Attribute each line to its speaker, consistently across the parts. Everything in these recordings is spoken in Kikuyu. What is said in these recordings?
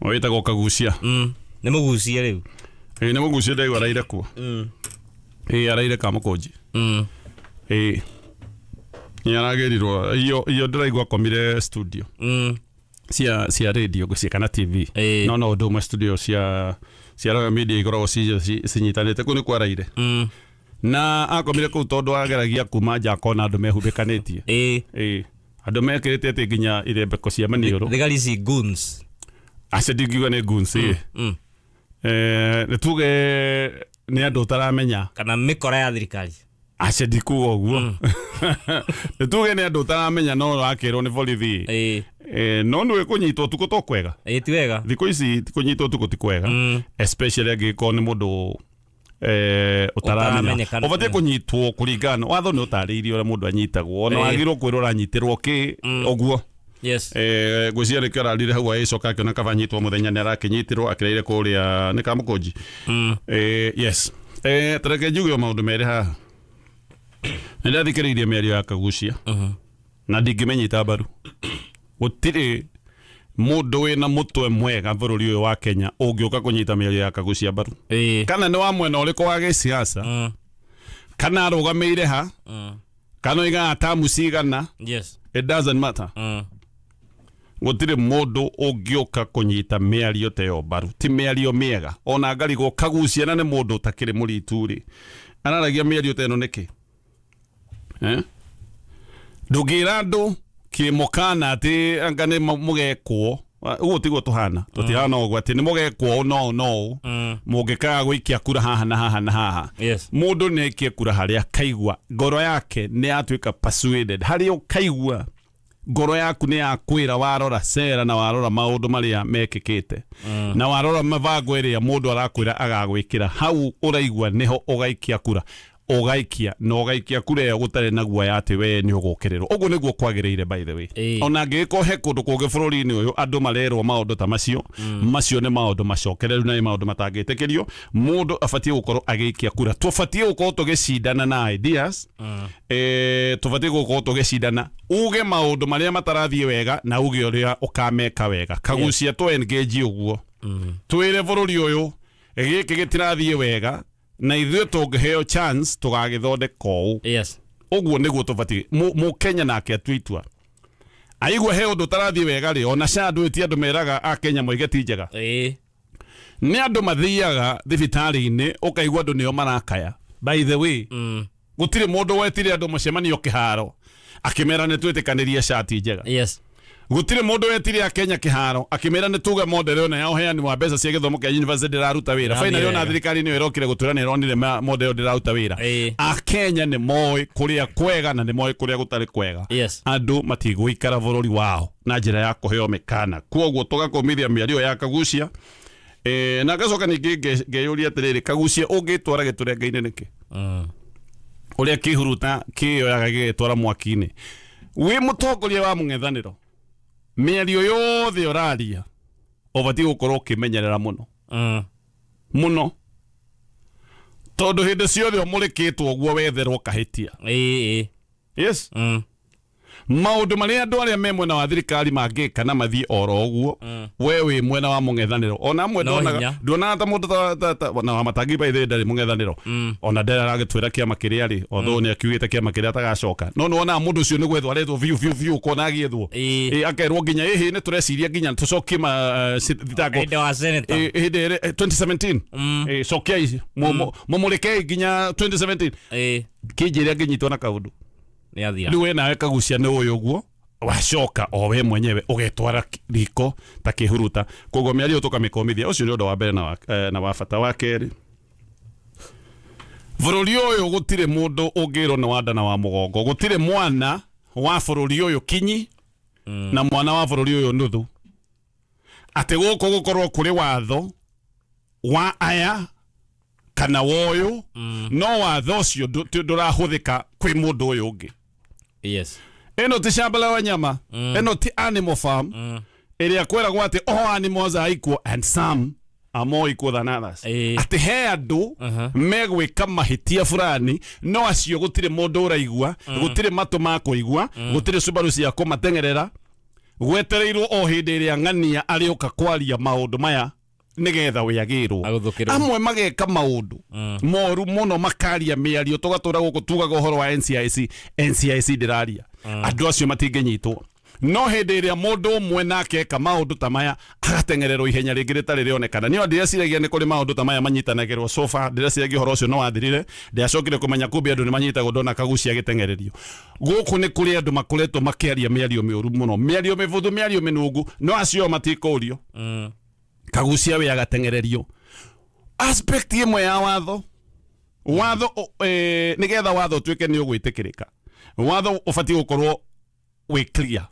Speaker 1: Wĩtagwo Kagucia.
Speaker 2: Nĩ mũgucie rĩu.
Speaker 1: Ĩĩ, nĩ mũgucia, ndaigua araire kuo. Ĩĩ, araire Kamũkũnji. Ĩĩ, nĩ aragĩrirwo iyo ndĩraigua akomire studio cia radio ngwĩciria kana TV. No ũndũ ũmwe, studio cia Royal Media ikoragwo cinyitanĩte, kũu nĩ kwaraire. Na akomire kũu tondũ ageragia kuma nja akona andũ mehumbĩkanĩtie. Ĩĩ, andũ mekĩrĩte atĩ nginya irembeko cia maniũrũ.
Speaker 2: Thigari ici, goons.
Speaker 1: Acio ndingiuga nĩ goons, ĩĩ. Nĩ tuge nĩ andũ ũtaramenya.
Speaker 2: Kana mĩkora ya thirikari.
Speaker 1: Acio ndikuga ũguo, nĩ tuge nĩ andũ ũtaramenya, no ũrakĩrwo nĩ borithi. No nĩ kũnyitwo ũtukũ to kwega.
Speaker 2: Ĩĩ, ti wega.
Speaker 1: Thikũ ici kũnyitwo ũtukũ ti kwega, especially angĩgĩkorwo nĩ mũndũ ũtaramenya.
Speaker 2: Ũtaramenyekana.
Speaker 1: Ũbatiĩ kũnyitwo kũringana na watho, nĩ ũtarĩirie ũrĩa mũndũ anyitagwo, ona wagĩrĩirwo kwĩrwo ũranyitĩrwo kĩ ũguo. Ngwĩciria nĩkĩo ararire hau, agĩcoka akĩona kaba anyitwo mũthenya, nĩ arakĩnyitirwo akĩraire kũrĩa nĩ Kamũkũnji. Yes, tareke njuge o maũndũ merĩ haha. Nĩ ndathikĩrĩirie mĩario ya Kagucia na ndingĩmĩnyita mbaru. Gũtirĩ mũndũ wĩna mũtwe mwega bũrũri ũyũ wa Kenya ũngĩũka kũnyita mĩario ya Kagucia mbaru, kana nĩ wa mwena ũrĩkũ wa gĩsiasa, kana arũgamĩire ha, kana oigaga tamu cigana. It doesn't matter. Gũtirĩ mũndũ ũngĩũka kũnyita mĩario ta ĩyo mbaru, ti mĩario mĩega. Ona ngarigwo Kagucia na nĩ mũndũ ũtakĩrĩ mũritu rĩ, araragia mĩario ta ĩno nĩkĩ, eh? Ndũngĩra andũ kĩmũkana atĩ anga nĩ mũgekwo ũguo, tiguo tũhana, tũtihana ũguo atĩ nĩ mũgekwo ũũ no ũũ no ũũ mũngĩkaga gũikia kura haha na haha na haha. Mũndũ nĩ aikie kura harĩa akaigua ngoro yake nĩ yatuĩka persuaded, harĩa ũkaigua ngoro yaku nĩ yakwĩra, warora cera na warora maũndũ marĩa mekĩkĩte na warora mĩbango ĩrĩa mũndũ arakwĩra agagwĩkĩra, hau ũraigua nĩho ũgaikia kura, ũgaikia na ũgaikia kura ĩyo gũtarĩ na guoya atĩ we nĩ ũgũkĩrĩrwo. Ũguo nĩguo kwagĩrĩire, by the way. Ona angĩgĩkorwo he kũndũ kũngĩ bũrũri-inĩ ũyũ andũ marerwo maũndũ ta macio, macio nĩ maũndũ macokereru na nĩ maũndũ matangĩtĩkĩrio. Mũndũ abatiĩ gũkorwo agĩikia kura, tũbatiĩ gũkorwo tũgĩcindana na ideas, tũbatiĩ gũkorwo tũgĩcindana uge maũndũ marĩa matarathiĩ wega na uge ũrĩa ũkameka wega. Kagucia tũ engage ũguo, twĩre bũrũri ũyũ gĩkĩ gĩtirathiĩ wega na ithuĩ tũngĩheo chance tũgagĩthondeka ũũ. Ũguo nĩguo tũbatiĩ. Mũkenya nake atue itua, aigua he ũndũ ũtarathiĩ wega rĩ, ona SHA ndũĩ ti andũ meraga akenya moige ti njega. Nĩ andũ mathiaga thibitarĩ-inĩ ũkaigua andũ nĩo marakaya. By the way, gũtirĩ mũndũ wetire andũ mũcemanio kĩharo akĩmera nĩ twĩtĩkanĩrie SHA ti njega. Gũtirĩ mũndũ wetire akenya kĩharo akĩmera nĩ tuge model ĩno ya ũheani wa mbeca cia gĩthomo kĩa university ndĩraruta wĩra.
Speaker 2: Ndĩrathiĩ
Speaker 1: Finally ona
Speaker 2: wega.
Speaker 1: thirikari nĩyo ĩrokire gũtwĩra nĩ ĩronire model ĩyo ndĩraruta wĩra. Akenya nĩ moĩ kũrĩa kwega na nĩ moĩ kũrĩa gũtarĩ kwega. Andũ matigũikara bũrũri wao na njĩra ya kũheo mĩkana, kwoguo tũgakũmithia mĩario ya Kagucia. Na ngacoka ningĩ ngeyũria atĩrĩrĩ, Kagucia ũngĩtwara gĩtũrenga-inĩ nĩkĩ? Ũrĩa kĩhuruta kĩyoyaga gĩgetwara mwaki-inĩ, wĩ mũtongoria wa mũng'ethanĩro, mĩario yothe ũraria ũbatiĩ gũkorwo ũkĩmenyerera mũno mũno, tondũ hĩndĩ ciothe ũmũrĩkĩtwo ũguo wetherwo kahĩtia.
Speaker 2: Ĩĩ.
Speaker 1: Yes. Maũndũ marĩa andũ arĩa me mwena wa thirikari mangĩka na mathiĩ oro ũguo, we wĩ mwena wa mũng'ethanĩro ona amwe
Speaker 2: No
Speaker 1: ndonaga
Speaker 2: hinya.
Speaker 1: nduonaga ta mũndũ na wa Matangi, by the way, ndarĩ mũng'ethanĩro, ona ndarĩ aragĩtwĩra kĩama kĩrĩa rĩ, although nĩ akiugĩte kĩama kĩrĩa atagacoka, no nĩ wonaga mũndũ ũcio nĩ gwethwo arethwo biũ biũ biũ, ũkona agĩethwo. Ĩ, akerwo nginya ĩhĩ nĩ tũreciria nginya tũcokie ma thitango.
Speaker 2: Hĩndĩ wa senator.
Speaker 1: Ĩ, hĩndĩ ĩrĩa 2017. Ĩ, cokiai mũmũrĩkei nginya 2017. Kĩnjĩre angĩnyitwo na kaũndũ.
Speaker 2: Nĩ athira.
Speaker 1: Rĩu we nawe Kagucia nĩ ũyũ ũguo wacoka o we mwenyewe ũgetwara riko ta kĩhuruta. Koguo mĩario tũkamĩkomithia, ũcio nĩ ũndũ wa mbere na wa bata. Wa kerĩ, bũrũri ũyũ gũtirĩ mũndũ ũngĩrwo nĩ wa nda na wa mũgongo, gũtirĩ mwana wa bũrũri ũyũ kinyi na mwana wa bũrũri ũyũ nuthu, atĩ gũkũ gũkorwo kũrĩ watho wa aya kana wa ũyũ, no watho ũcio ndũrahũthĩka kwĩ mũndũ ũyũ ũngĩ. Ĩno ti shamba la wanyama, ĩno ti animal farm ĩrĩa kwĩragwo atĩ all animals are equal and some are more equal than others, atĩ he andũ megwĩka mahĩtia fulani no acio gũtirĩ mũndũ ũraigua, gũtirĩ matũ ma kũigua, gũtirĩ Subaru cia kũmateng'erera. Gwetereirwo o hĩndĩ ĩrĩa ng'ania arĩũka kwaria maũndũ maya nĩgetha wĩagĩrwo.
Speaker 2: Agũthũkĩrwo.
Speaker 1: Amwe mageka maũndũ moru mũno, makaria mĩario, tũgatũra gũkũ tugaga ũhoro wa NCIC, NCIC ndĩraria, andũ acio matingĩnyitwo. No hĩndĩ ĩrĩa mũndũ ũmwe nake eka maũndũ ta maya, agateng'ererwo ihenya rĩngĩ rĩtarĩ rĩonekana. Nĩo ndĩreciragia nĩ kũrĩ maũndũ ta maya manyitanagĩrwo. So far ndĩreciragia ũhoro ũcio no wathirire, ndĩacokire kũmenya kumbe andũ nĩ manyitagwo. Ndona Kagucia agĩteng'ererio gũkũ, nĩ kũrĩ andũ makoretwo makĩaria mĩario mĩũru mũno, mĩario mĩbuthu, mĩario mĩnungu, no acio matikũrio. Kagucia we agateng'ererio. Aspect ĩmwe ya watho, watho nĩgetha watho ũtuĩke nĩ ũgwĩtĩkĩrĩka, watho ũbatiĩ gũkorwo wĩ clear.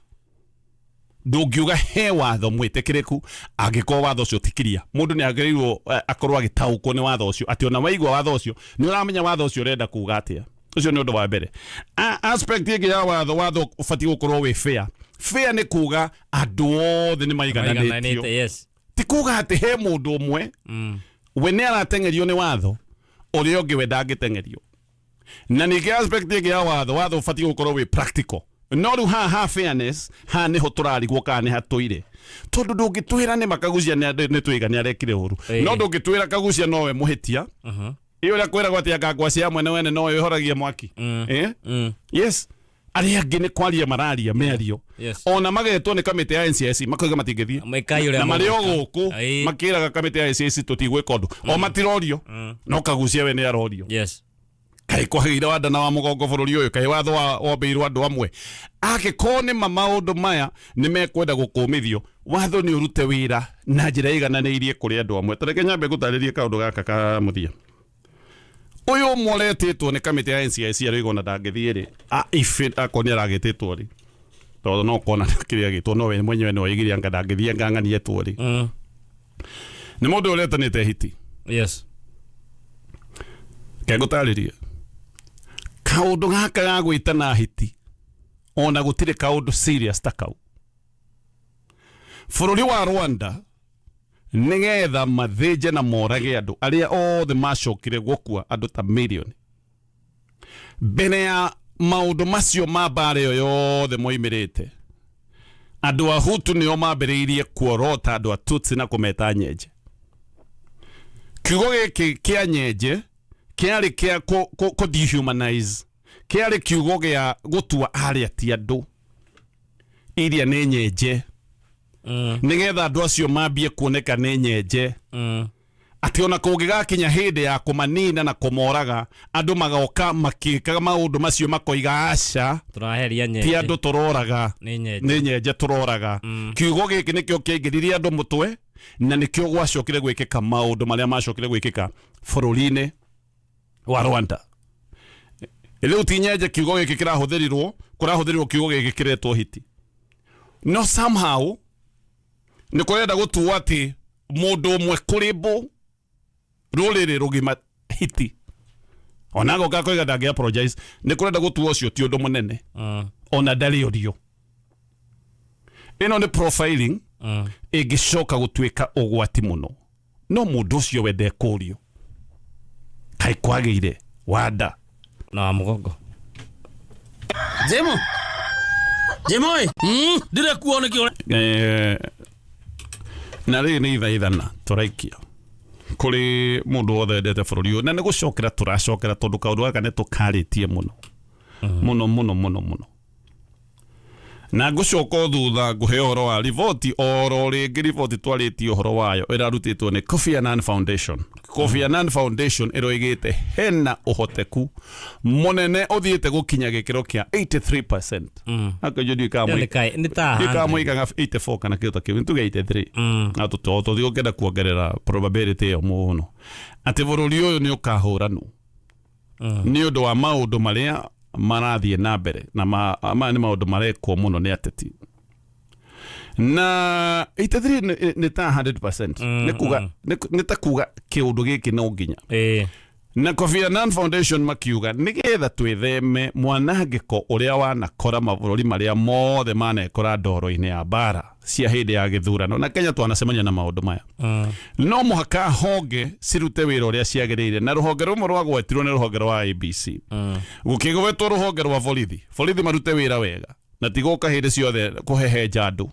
Speaker 1: Ndũngiuga he watho mwĩtĩkĩrĩku angĩkorwo watho ũcio ti clear. Mũndũ nĩ agĩrĩirwo akorwo agĩtaũkwo nĩ watho ũcio, atĩ ona waigua watho ũcio nĩ ũramenya watho ũcio ũrenda kuga atĩa. Ũcio nĩ ũndũ wa mbere. Aspect ĩngĩ ya watho, watho ũbatiĩ gũkorwo wĩ fair. Fair nĩ kuga andũ othe nĩ maigananĩtio.
Speaker 2: Maigananĩte, yes.
Speaker 1: Ti kuga atĩ he mũndũ ũmwe we nĩ arateng'erio nĩ watho, ũrĩa ũngĩ we ndangĩteng'erio. Na ningĩ aspect ĩngĩ ya watho, watho ũbatiĩ gũkorwo wĩ practical. No rĩu haha ha fairness, haha nĩho tũrarigwo kana nĩ hatũire, tondũ ndũngĩtwĩra nĩ makagucia nĩ twĩga nĩ arekire ũru, no ndũngĩtwĩra Kagucia nowe mũhĩtia. Ĩ ũrĩa kwĩragwo atĩ anga ngwacĩ ya mwene wene nowe ĩhoragia mwaki, eh? Yes, arĩa angĩ nĩ kwaria mararia mĩario, ona magetwo nĩ kamĩtĩ ya NCIC makoiga matingĩthiĩ.
Speaker 2: Mekai ũrĩa
Speaker 1: Na marĩ o
Speaker 2: mũgwĩka.
Speaker 1: gũkũ makĩraga kamĩtĩ ya NCIC tũtigwĩka ũndũ, o matirorio, no Kagucia we nĩ arorio. Kaĩ kwagĩire wa nda na wa mũgongo bũrũri ũyũ? Kaĩ watho wombĩirwo andũ amwe? Angĩkorwo nĩ ma maũndũ maya nĩ mekwenda gũkũmithio, watho nĩ ũrute wĩra na njĩra ĩigananĩirie kũrĩ andũ amwe. Tareke nyambe ngũtarĩrie kaũndũ gaka ka mũthia. Ũyũ ũmwe ũretĩtwo nĩ kamĩtĩ ya NCIC aroiga ona ndangĩthiĩ rĩ, if akorwo nĩ aragĩtĩtwo rĩ, tondũ no kona kĩrĩa agĩtwo, no we mwenyewe nĩ oigire anga ndangĩthiĩ anga ng'anietwo rĩ. Nĩ mũndũ ũretanĩte hiti. Ke ngũtarĩrie kaũndũ gaka ga gwĩtana hiti, ona gũtirĩ kaũndũ serious ta kau. Bũrũri wa Rwanda, nĩgetha mathĩnje na morage andũ arĩa othe macokire gũkua, andũ ta mirioni, mbere ya maũndũ macio ma mbara ĩyo yothe moimĩrĩte, andũ a Hutu nĩo mambĩrĩirie kuorota andũ a Tutsi na kũmeta nyenje. Kiugo gĩkĩ kĩa nyenje kĩarĩ kĩa kũ dehumanize, kĩarĩ kiugo gĩa gũtua arĩa ti andũ, iria nĩ nyenje, nĩgetha andũ acio mambie kuoneka nĩ nyenje, atĩ ona kũngĩgakinya hĩndĩ ya kũmanina na kũmoraga, andũ magoka makĩkaga maũndũ macio makoiga aca,
Speaker 2: Tũraheria
Speaker 1: ti
Speaker 2: nyenje.
Speaker 1: Andũ tũroraga
Speaker 2: Nĩ nyenje.
Speaker 1: Nĩ nyenje tũroraga. Kiugo gĩkĩ nĩkĩo kĩaingĩririe andũ mũtwe, na nĩkĩo gwacokire gwĩkĩka maũndũ marĩa macokire gwĩkĩka bũrũri-inĩ wa Rwanda. Rĩu ti nyenje kiugo gĩkĩ kĩrahũthĩrirwo, kũrahũthĩrirwo kiugo gĩkĩ kĩretwo hiti. No somehow nĩ kũrenda gũtuo atĩ mũndũ ũmwe kũrĩmbũ rũrĩrĩ rũgima hiti, ona agoka koiga ndangĩ apologize, nĩ kũrenda gũtuo ũcio ti ũndũ mũnene, ona ndarĩ ũrio. Ĩno nĩ profiling ĩngĩcoka gũtuĩka ũgwati mũno, no mũndũ ũcio we ndekũrio. Kaĩ kwagĩire wanda
Speaker 2: na wa mũgongo.
Speaker 3: Jemo. Jemo ĩ. Ndire kuo nĩkĩ
Speaker 1: Na rĩrĩ nĩ ithaithana tũraikia kũrĩ mũndũ wothe wendete bũrũri ũyũ, na nĩ gũcokera tũracokera tondũ kaũndũ gaka nĩ tũkarĩtie mũno mũno mũno mũno mũno. Na ngũcoka o thutha ngũhe ũhoro wa riboti oro rĩngĩ, riboti twarĩtie ũhoro wayo ĩrarutĩtwo nĩ Kofi Annan Foundation. Kofi Annan Foundation ĩroigĩte hena ũhoteku mũnene ũthiĩte gũkinya gĩkĩro kĩa 83%. Akĩnjũ ndiũĩ kana
Speaker 2: Ĩyo nĩ ta
Speaker 1: ndiũĩ kana
Speaker 2: 100.
Speaker 1: moigaga 84 kana kĩndũ ta kĩu, nĩtuge 83, na tũtigũkĩenda kuongerera probability ĩyo mũno, atĩ bũrũri ũyũ nĩ ũkahũranwo nĩ ũndũ wa maũndũ marĩa marathiĩ na mbere, na maya nĩ maũndũ marekwo mũno nĩ ateti. Na 83 nĩ ta 100%, nĩ kuga nĩ ta kuga kĩũndũ gĩkĩ no nginya. Na Kofi Annan Foundation makiuga nĩgetha twĩtheme mwanangĩko ũrĩa wanakora mabũrũri marĩa mothe manekora ndoro-inĩ ya mbara cia hĩndĩ ya gĩthurano, na Kenya twanacemania na maũndũ maya, no mũhaka honge cirute wĩra ũrĩa ciagĩrĩire. Na rũhonge rũmwe rwagwetirwo nĩ rũhonge rwa IEBC, gũkĩgwetwo rũhonge rwa borithi. Borithi marute wĩra wega na ti gũka hĩndĩ ciothe kũhehenja andũ.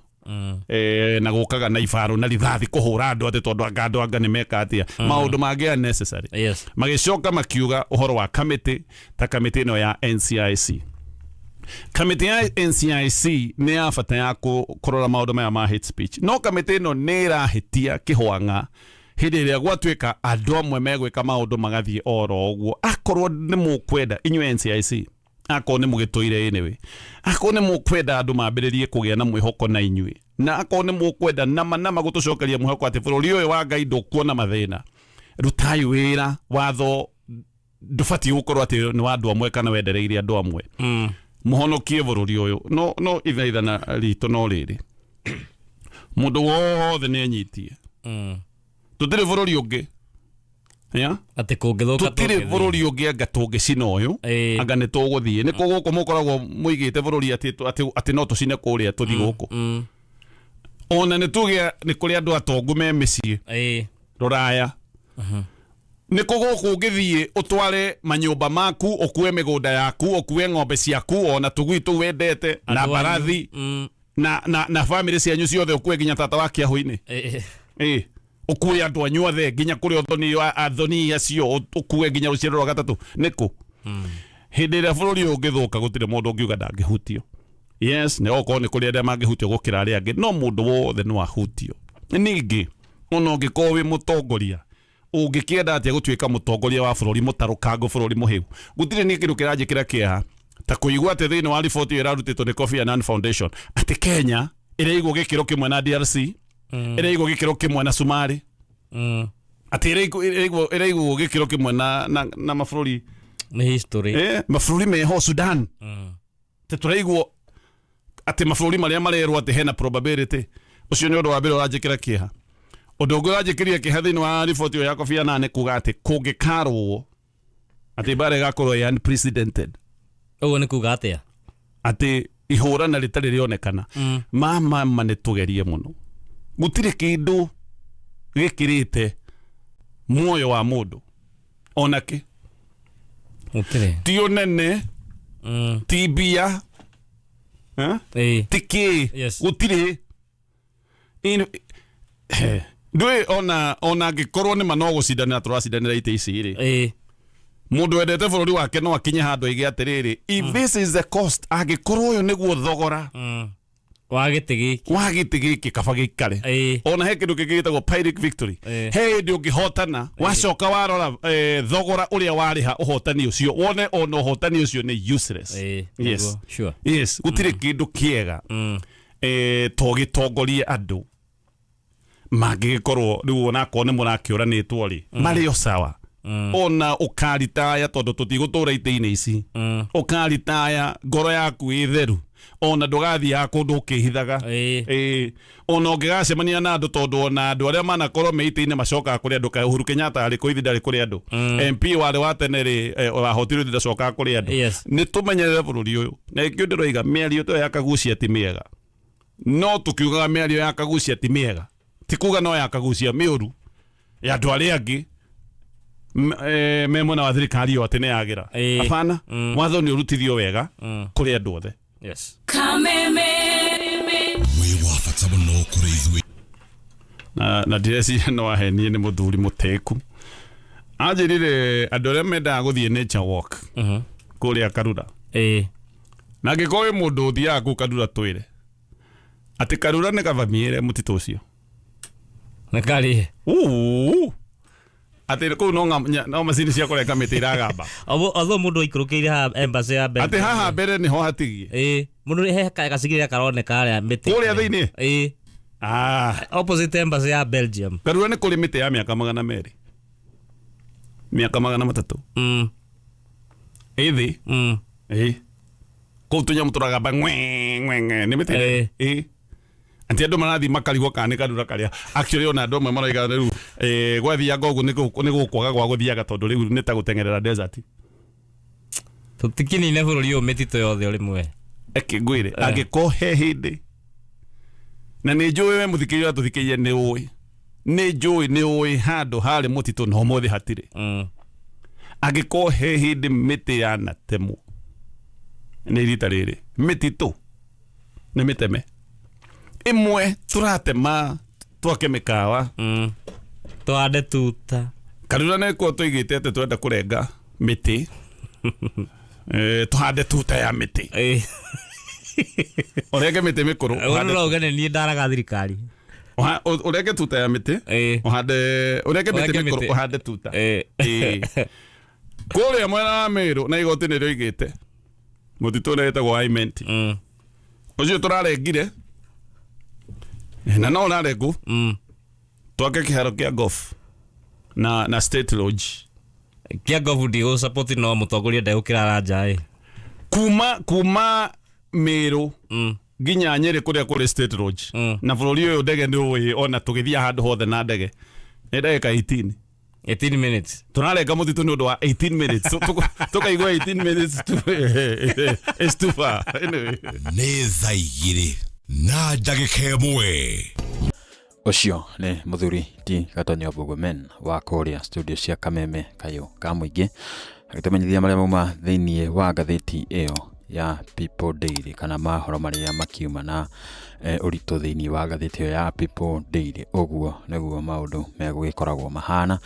Speaker 1: Na gũkaga na ibarũ na rithathi kũhũra andũ atĩ tondũ anga andũ anga nĩ meka atĩa maũndũ mangĩ unnecessary. Magĩcoka makiuga ũhoro wa kamĩtĩ ta kamĩtĩ ĩno ya NCIC. Kamĩtĩ ya NCIC nĩ ya bata ya kũrora maũndũ maya ma hate speech, no kamĩtĩ ĩno nĩ ĩrahĩtia kĩhwang'a hĩndĩ ĩrĩa gwatuĩka andũ amwe megwĩka maũndũ magathiĩ oro ũguo. Akorwo nĩ mũkwenda inyuĩ NCIC, akorwo nĩ mũgĩtũire anyway, akorwo nĩ mũkwenda andũ mambĩrĩrie kũgĩa na mwĩhoko na inyuĩ, na akorwo nĩ mũkwenda nama nama gũtũcokeria mwĩhoko atĩ bũrũri ũyũ wa Ngai ndũkuona mathĩna, rutai wĩra. Watho ndũbatiĩ gũkorwo atĩ nĩ wa andũ amwe kana wendereire andũ amwe. Mũhonokie bũrũri ũyũ. No ithaithana ritũ no rĩrĩ, mũndũ wothe nĩ enyitie. Tũtirĩ bũrũri ũngĩ ya
Speaker 2: Atĩ kũngĩthũka
Speaker 1: tũtirĩ
Speaker 2: tũngĩthiĩ.
Speaker 1: Bũrũri ũngĩ anga tũngĩcina ũyũ. Anga nĩ tũgũthiĩ nĩ kũ gũkũ mũkoragwo mũigĩte bũrũri atĩ no tũcine kũrĩa tũthiĩ gũkũ. Ona nĩ tuge nĩ kũrĩ andũ atongu me mĩciĩ rũraya, nĩ kũ gũkũ ũngĩthiĩ ũtware manyũmba maku, ũkue mĩgũnda yaku, ũkue ng'ombe ciaku, ona tũgui tũu wendete na
Speaker 2: Andũ anyu.
Speaker 1: mbarathi na bamĩrĩ cianyu ciothe, ũkue nginya tata wa kĩahũ-inĩ. Ĩ ũkue andũ anyu othe nginya kũrĩ athoni athoni acio, ũkue nginya rũciaro rwa gatatũ. Nĩkũ hĩndĩ ĩrĩa bũrũri ũyũ ũngĩthũka gũtirĩ mũndũ ũngiuga ndangĩhutio. Yes, nĩ okorwo nĩ kũrĩ arĩa mangĩhutio gũkĩra arĩa angĩ, no mũndũ wothe no ahutio. Ningĩ ona ũngĩkorwo wĩ mũtongoria, ũngĩkĩenda atĩa gũtuĩka mũtongoria wa bũrũri mũtarũkangu, bũrũri mũhĩu? Gũtirĩ nĩ kĩndũ kĩranjĩkĩra kĩeha ta kũigua atĩ thĩinĩ wa riboti ĩyo ĩrarutĩtwo nĩ Kofi Annan Foundation atĩ Kenya ĩraigwo gĩkĩro kĩmwe na DRC, ĩraigwo gĩkĩro kĩmwe na Somalia, atĩ ĩraigwo gĩkĩro kĩmwe na mabũrũri
Speaker 2: Nĩ history.
Speaker 1: Mabũrũri meho Sudan. Atĩ tũraigwo atĩ mabũrũri marĩa marerwo atĩ hena probability. Ũcio nĩ ũndũ wa mbere ũranjĩkĩra kĩeha. Ũndũ ũngĩ ũranjĩkĩria kĩeha thĩinĩ wa riboti ĩyo ya Kofi Annan nĩ kuga atĩ kũngĩkarwo atĩ mbara ĩgakorwo ĩ unprecedented.
Speaker 2: Ũguo nĩ kuga atĩa?
Speaker 1: Atĩ ihũrana rĩtarĩ rĩonekana. Mama nĩ tũgerie mũno, gũtirĩ kĩndũ gĩkĩrĩte muoyo wa mũndũ onake.
Speaker 2: Gũtirĩ.
Speaker 1: Ti ũnene, ti mbia, eh? Ti kĩ. Gũtirĩ. Ndũĩ ona angĩkorwo nĩ ma no gũcindanĩra tũracindanĩra itĩ ici rĩ, mũndũ wendete bũrũri wake no akinye handũ aige atĩrĩrĩ, if this is the cost, angĩkorwo ũyũ nĩguo thogora
Speaker 2: Wa gĩtĩ gĩkĩ,
Speaker 1: wa gĩtĩ gĩkĩ, kaba gĩikare. Ona he kĩndũ kĩngĩ gĩtagwo Pyrrhic victory. He hĩndĩ ũngĩhotana, wacoka warora thogora ũrĩa warĩha ũhotani ũcio, wone ona ũhotani ũcio nĩ useless. Yes.
Speaker 2: Nĩguo, sure.
Speaker 1: Yes, gũtirĩ kĩndũ kĩega to gĩtongorie andũ mangĩgĩkorwo rĩu onakorwo nĩ mũrakĩũranĩtwo rĩ, marĩ o sawa. Ona ũkaritaya tondũ tũtigũtũra itĩ-inĩ ici, ũkaritaya ngoro yaku ĩ theru, ona ndũgathiaga kũndũ ũkĩhithaga. Ĩĩ, ona ũngĩgacemania na andũ, tondũ ona andũ arĩa manakorwo me itĩ-inĩ macokaga kũrĩ andũ. Kaĩ Uhuru Kenyatta arĩ kũ? Ithi ndarĩ kũrĩ andũ. MP warĩ wa tene rĩ, wahotirwo, ithi ndacokaga kũrĩ andũ. Nĩ tũmenyerere bũrũri ũyũ, na ĩkĩo ndĩroiga mĩario to ya Kagucia ti mĩega. No tũkiugaga mĩario ya Kagucia ti mĩega, ti kuga no ya Kagucia mĩũru, ya andũ arĩa angĩ me mwena wa thirikari ĩyo atĩ nĩ yagĩra. Hapana. Watho nĩ ũrutithio wega kũrĩ andũ othe.
Speaker 4: Kameme.
Speaker 5: Wĩ wa bata mũno kũrĩ ithuĩ.
Speaker 1: Na ndireciria no ahenie nĩ mũthuri mũtĩku anjĩrire andũ arĩa mendaga gũthiĩ nature walk kũrĩa Karura, na angĩkorwo wĩ mũndũ ũthiaga kũu Karura, twĩre atĩ Karura nĩ gavamiĩre mũtitũ ũcio.
Speaker 2: Nĩ karĩ.
Speaker 1: Uu. Atĩ kũu no macini cia kũrenga mĩtĩ iragamba.
Speaker 2: Although mũndũ aikũrũkĩire haha embassy ya mbere.
Speaker 1: Atĩ haha mbere nĩho hatigie.
Speaker 2: Ĩĩ, mũndũ he gacigĩrĩra karoneka harĩa mĩtĩ.
Speaker 1: Kũrĩa thĩinĩ?
Speaker 2: Ĩĩ.
Speaker 1: Ah.
Speaker 2: Opposite embassy ya Belgium.
Speaker 1: Karura nĩ kũrĩ mĩtĩ ya mĩaka 200, mĩaka 300 ĩthĩ. Ĩĩ, kũu tũnyamũ tũragamba ng'we ng'we ng'we nĩ mĩtĩ. Ĩĩ, atĩ andũ marathiĩ makarigwo kana nĩ Karura karĩa actually ona andũ amwe maroiga rĩu gwathianga ũguo nĩ gũkwaga gwa gũthiaga, tondũ rĩu nĩ ta gũteng'erera desert.
Speaker 2: Tũtikinine bũrũri ũyũ mĩtitũ yothe o rĩmwe.
Speaker 1: Eke ngwĩre, angĩkorwo he hĩndĩ, na nĩ njũĩ we mũthikĩrĩria ũratũthikĩrĩria nĩ ũĩ, nĩ njũĩ nĩ ũĩ handũ harĩ mũtitũ na ũmũthĩ hatirĩ. Angĩkorwo he hĩndĩ mĩtĩ yanatemwo nĩ rita rĩrĩ, mĩtitũ nĩ mĩteme. Ĩmwe tũratema twake mĩkawa.
Speaker 2: Twande tuta.
Speaker 1: Karura nĩkuo tũigĩte atĩ twenda kũrenga mĩtĩ, tũhande tuta ya mĩtĩ. Ũrenge mĩtĩ mĩkũrũ, ũhande-
Speaker 2: Ũguo no nĩ niĩ ndaraga thirikari.
Speaker 1: Ũrenge tuta ya mĩtĩ. Ũhande, ũrenge mĩtĩ
Speaker 2: Ũrenge
Speaker 1: mĩkũrũ,
Speaker 2: mĩtĩ.
Speaker 1: ũhande tuta. Kũrĩa mwena wa Meru na igoti nĩ rĩoigĩte mũtitũ ũrĩa wĩtagwo wa Imenti, ũcio tũrarengire na no ũrarengwo, twake kĩharo kĩa golf na state lodge.
Speaker 2: Kĩa ngobu ndigũ support, no mũtongoria ndegũkĩrara nja ĩ.
Speaker 1: Kuma Meru nginya Nyĩrĩ kũrĩa kũrĩ state lodge, na bũrũri ũyũ ndege nĩ ũĩ ona tũgĩthiĩ handũ hothe na ndege nĩ ndagĩka 18.
Speaker 2: 18 minutes.
Speaker 1: Tũrarenga mũtitũ nĩ ũndũ wa 18 minutes. Tũkaigua 18 minutes is too far. Anyway.
Speaker 5: Nĩ thaa 2:01.
Speaker 4: Ũcio nĩ mũthuri ti Gatonyo Bũgũmen wa kũrĩa studio cia Kameme Kayũ ka Mũingĩ, agĩtũmenyithia marĩa mauma thĩinĩ wa ngathĩti ĩyo ya People Daily, kana mahoro marĩa makiuma na ũritũ thĩinĩ wa ngathĩti ĩyo ya People Daily. Ũguo nĩguo maũndũ megũgĩkoragwo mahana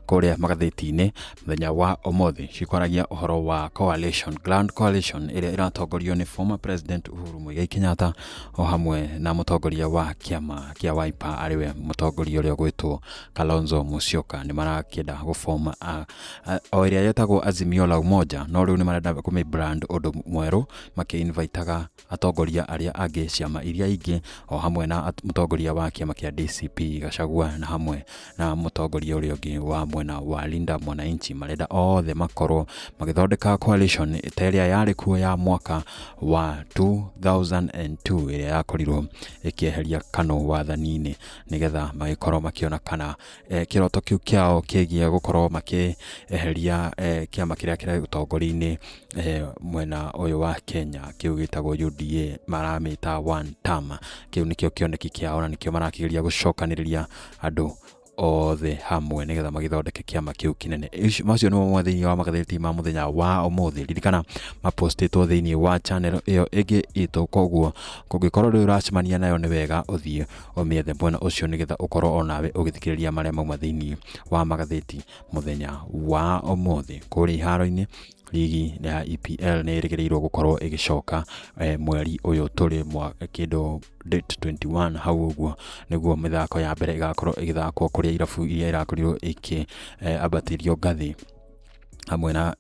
Speaker 4: kũrĩa magathĩti-inĩ mũthenya wa ũmũthĩ. Cikwaragia ũhoro wa coalition, Grand Coalition ĩrĩa ĩratongorio nĩ former President Uhuru Muigai Kenyatta o hamwe na mũtongoria wa kĩama kĩa Wiper, arĩwe mũtongoria ũrĩa ũgwĩtwo Kalonzo Musyoka. Nĩ marakĩenda gũform o ĩrĩa yetagwo Azimio la Umoja, no rĩu nĩ marenda kũmĩ brand ũndũ mwerũ, makĩ-invitaga atongoria arĩa angĩ, ciama iria ingĩ, o hamwe na mũtongoria wa kĩama kĩa DCP Gachagua, na hamwe na mũtongoria ũrĩa ũngĩ wa mwena wa Linda Mwananchi. Marenda othe makorwo magĩthondeka coalition ta ĩrĩa yarĩ kuo ya mwaka wa 2002, ĩrĩa yakorirwo ĩkĩeheria KANU wathani-inĩ, nĩgetha magĩkorwo makĩona kana kĩroto kĩu kĩao kĩgiĩ gũkorwo makĩeheria kĩama kĩrĩa kĩrĩ ũtongoria-inĩ mwena ũyũ wa Kenya, kĩu gĩtagwo UDA, maramĩta one term. Kĩu nĩkĩo kĩoneki kĩao na nĩkĩo marakĩgeria gũcokanĩrĩria andũ othe hamwe nĩgetha magĩthondeke kĩama kĩu kĩnene. Macio nĩmo mamwe thĩinĩ wa magathĩti ma mũthenya wa ũmũthĩ. Ririkana mapostĩtwo thĩinĩ wa channel ĩyo ĩngĩ itũ, koguo kũngĩkorwo rĩu ũracemania nayo, nĩ wega ũthiĩ ũmĩethe mwena ũcio nĩgetha ũkorwo onawe ũgĩthikĩrĩria marĩa mauma thĩinĩ wa magathĩti mũthenya wa ũmũthĩ. Kũrĩa iharo-inĩ, rigi ya EPL nĩ ĩrĩgĩrĩirwo gũkorwo ĩgĩcoka mweri ũyũ tũrĩ kĩndũ date 21 hau ũguo, nĩguo mĩthako ya mbere ĩgakorwo ĩgĩthakwo, kũrĩa irabu iria irakorirwo ikĩ ambatĩrio ngathĩ hamwe na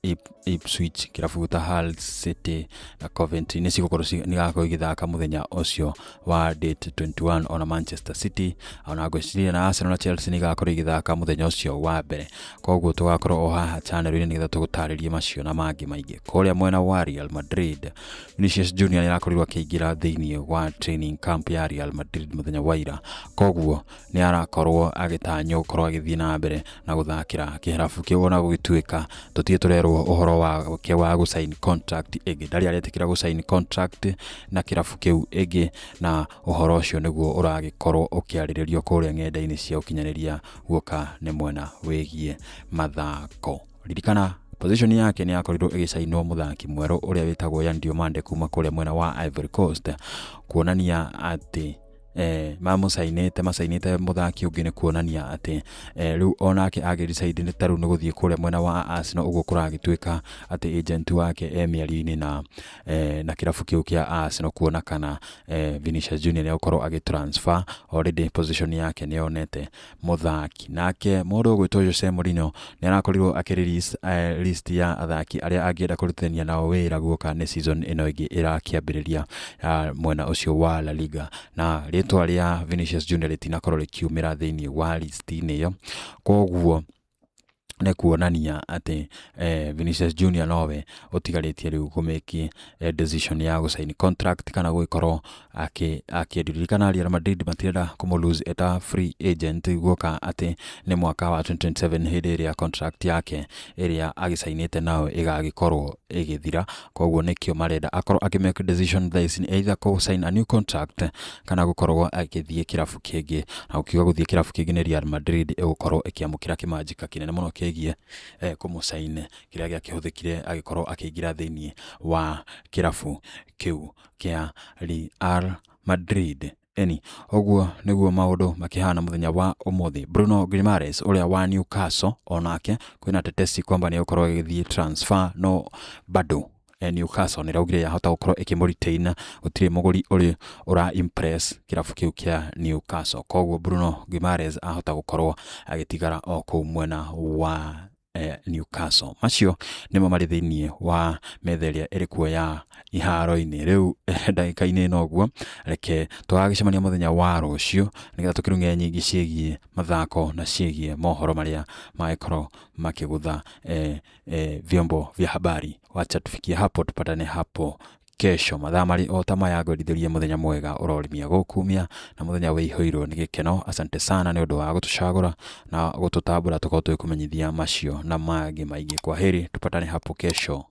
Speaker 4: Ipswich, kĩrabu ta Hull City na Coventry nĩ cigũkorwo nĩ igakorwo igĩthaka mũthenya ũcio wa date 21. Ona Manchester City, ona ngwĩciria na Arsenal na Chelsea nĩ igakorwo igĩthaka mũthenya ũcio wa mbere. Koguo tũgakorwo o haha channel-inĩ nĩgetha tũgũtarĩrie macio na mangĩ maingĩ. Kũrĩa mwena wa Real Madrid, Vinicius Junior nĩ arakorirwo akĩingĩra thĩinĩ wa training camp ya Real Madrid mũthenya wa ira, koguo nĩ arakorwo agĩtanywo gũkorwo agĩthiĩ na mbere na gũthakĩra kĩrabu kĩu, ona gũgĩtuĩka tũtirĩ tũrerwo ũhoro wake wa gũsign contract ĩngĩ. Ndarĩ aretĩkĩra gũsign contract na kĩrabu kĩu ĩngĩ, na ũhoro ũcio nĩguo ũragĩkorwo ũkĩarĩrĩrio kũrĩa ng'enda-inĩ cia ũkinyanĩria guoka nĩ mwena wĩgiĩ mathako. Ririkana position yake nĩ yakorirwo ĩgĩcainwo mũthaki mwerũ ũrĩa wĩtagwo Yan Diomande kuma kũrĩa mwena wa Ivory Coast, kuonania atĩ mamũcainĩte, macainĩte mũthaki ũngĩ, nĩ kuonania atĩ rĩu onake agĩ-decide nĩ ta rĩu nĩ gũthiĩ kũrĩa mwena wa Arsenal. Ũguo kũragĩtuĩka atĩ agent wake e mĩario-inĩ na kĩrabu kĩu kĩa Arsenal kuona kana Vinicius Junior nĩ egũkorwo agĩ transfer. Already position yake nĩ yonete mũthaki. Nake mũndũ ũgwĩtwo Jose Mourinho nĩ arakorirwo akĩ-release list ya athaki arĩa angĩenda kũrutithania nao wĩra guoka nĩ season ĩno ĩngĩ ĩrakĩambĩrĩria ya mwena ũcio wa La Liga, na rĩtwa rĩa Vinicius Junior rĩtinakorwo rĩkiumĩra thĩinĩ wa list-inĩ ĩyo. Koguo nĩ kuonania atĩ Vinicius Junior nowe ũtigarĩtie rĩu kũmake decision ya gũsign contract kana gũgĩkorwo akĩririkana Real Madrid matirenda kũmũ lose eta free agent, guoka atĩ nĩ mwaka wa 2027 hĩndĩ ĩrĩa contract yake ĩrĩa agĩcainĩte nao ĩgagĩkorwo ĩgĩthira. Koguo nĩkĩo marenda akorwo akĩ make decision thaa ici, either kũ sign a new contract kana gũkorwo agĩthiĩ kĩrabu kĩngĩ. Na gũkiuga gũthiĩ kĩrabu kĩngĩ nĩ Real Madrid ĩgũkorwo ĩkĩamũkĩra kĩmanjĩka kĩnene mũno kĩgiĩ kũmũcain, kĩrĩa gĩakĩhũthĩkire agĩkorwo akĩingĩra thĩinĩ wa kĩrabu kĩu kĩa Real Madrid. Eni ũguo nĩguo maũndũ makĩhana mũthenya wa ũmũthĩ. Bruno Guimaraes ũrĩa wa Newcastle onake kwĩna tetesi kwamba nĩ egũkorwo agĩthiĩ transfer no bado Newcastle nĩ ĩraugire yahota gũkorwo ĩkĩmũ retain, gũtirĩ mũgũri ũrĩ ũra impress kĩrabu kĩu kĩa Newcastle. Koguo Bruno Guimaraes ahota gũkorwo agĩtigara o kũu mwena wa Newcastle. Macio nĩmo marĩ thĩinĩ wa metha ĩrĩa ĩrĩ kuo ya iharo-inĩ rĩu ndagĩka-inĩ ĩno ũguo. Reke tũgagĩcemania mũthenya wa rũciũ nĩgetha tũkĩrung'e nyingĩ ciĩgiĩ mathako na ciĩgiĩ mohoro marĩa magĩkorwo makĩgũtha vyombo vya habari. Wacha tufikie hapo, tupatane hapo kesho mathaa marĩ o ta maya. Ngwendithĩrie mũthenya mwega ũrorimia gũkumia na mũthenya wĩihũirwo nĩ gĩkeno. Asante sana nĩ ũndũ wa gũtũcagũra na gũtũtambũra tũkorwo tũgĩkũmenyithia macio na mangĩ maingĩ. Kwa heri, tupatane hapo kesho.